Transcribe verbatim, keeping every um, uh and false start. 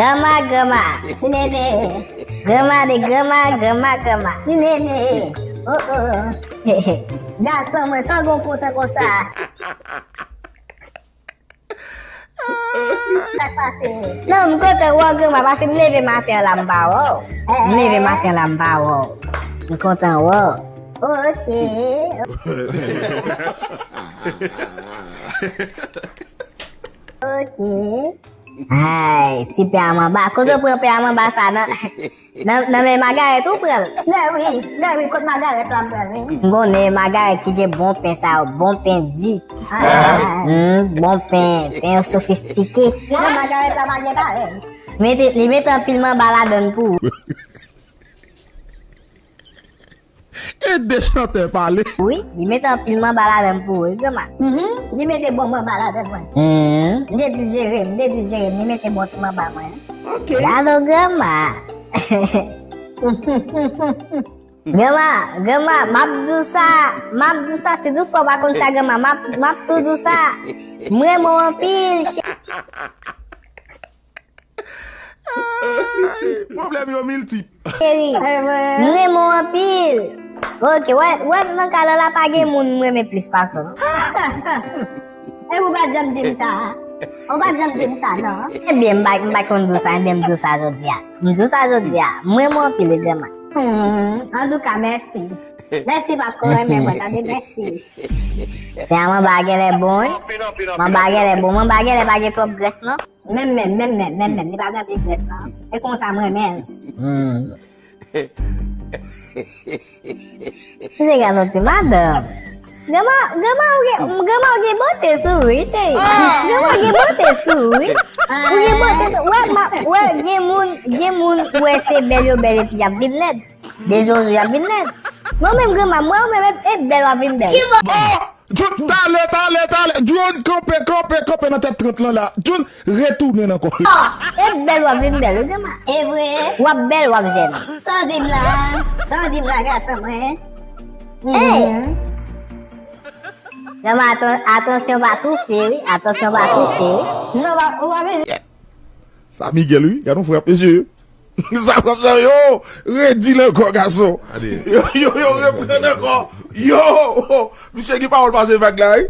Granma, granma, ti nene. Granma de granma, granma, granma, ti nene. Oh, oh. Gason mwen, sa w gen w kontan konsa? Sa k pase? Non, m kontan wè w, granma, paske m leve maten an la, m pa wè w. M leve maten an la, m pa wè w. M kontan wè w. Ok. Ok. Ay, ti pè a manba. Kote w pran pè a manba sa nan, nan, nan men Magarèt ou pran l? Mè wi, mè wi, kot Magarèt la m pran l, wi. M konnen Magarèt ki gen bon pen sa yo, bon pen di. Ah. Hmm, bon pen, pen yo sofistike. Non, Magarèt la pa gen parèy. Mete, li mete anpil manba ladann pou ou. E de chantè pale. Wi, li mete anpil manba ladann pou ou, wi, granma. Mhm, li mete bon manba ladann mwen. Mhm. M te di l jere m, m te di l jere m, li mete bon ti manba mwen. Ok. Gade w, granma. Granma, granma, m ap di w sa, m ap di w sa, si toutfwa w pa konn sa, granma, m ap, m ap tou di w sa. M renmen w anpil, cheri. Pwoblèm yo miltip. Cheri, m renmen w anpil. Ok, wè, wè, nan kay la, la pa gen moun m renmen plis pase w, non. E ou pa t janm di m sa. Ou pa t janm di m sa, non. Ebyen, m pa, m pa konn di w sa, ebyen, m di w sa jodi a. M di w sa jodi a. M renmen w anpil, wi, granma. Hmm, antouka, mèsi. Mèsi paske w renmen mwen, tande, mèsi. Pè a manba genlè bon, wi. Manba genlè bon, manba genlè pa gen twòp grès, non. Menm, menm, menm, menm, menm, menm, li pa gen anpil grès, non. E konsa m renmen l. Hmm. Se gade yon ti madanm. Granma, granma, ou gen, granma, ou gen bote sou ou, wi, cheri. Granma, ou gen bote sou ou, wi. Ou gen bote sou, wè, ma, wè, gen moun, gen moun, wè, se bèl yo bèl epi y ap vin lèd. De jou an jou, y ap vin lèd. Mwen menm, granma, mwen menm, e, e bèl w ap vin bèl. Oh! Jun, talè, talè, talè. Jun, kanpe, kanpe, kanpe nan tèt trant lan la. Jun, retounen ankò. E bèl w ap vin bèl, wi, granma. E vre? W ap bèl, w ap jèn. Sa w di m la? Sa w di m la, gason mwen? Hey! Mhm. Granma, atan-, atansyon pa toufe, wi. Atansyon pa toufe, wi. Non, w ap, w ap vin. Sa Miguel, wi. Gad yon frap, mesye. Sa frap sa, yo, redi l ankò, gason. Yo, yo, yo, reprann ankò. Yo, misye gen pawòl pase vag la, wi.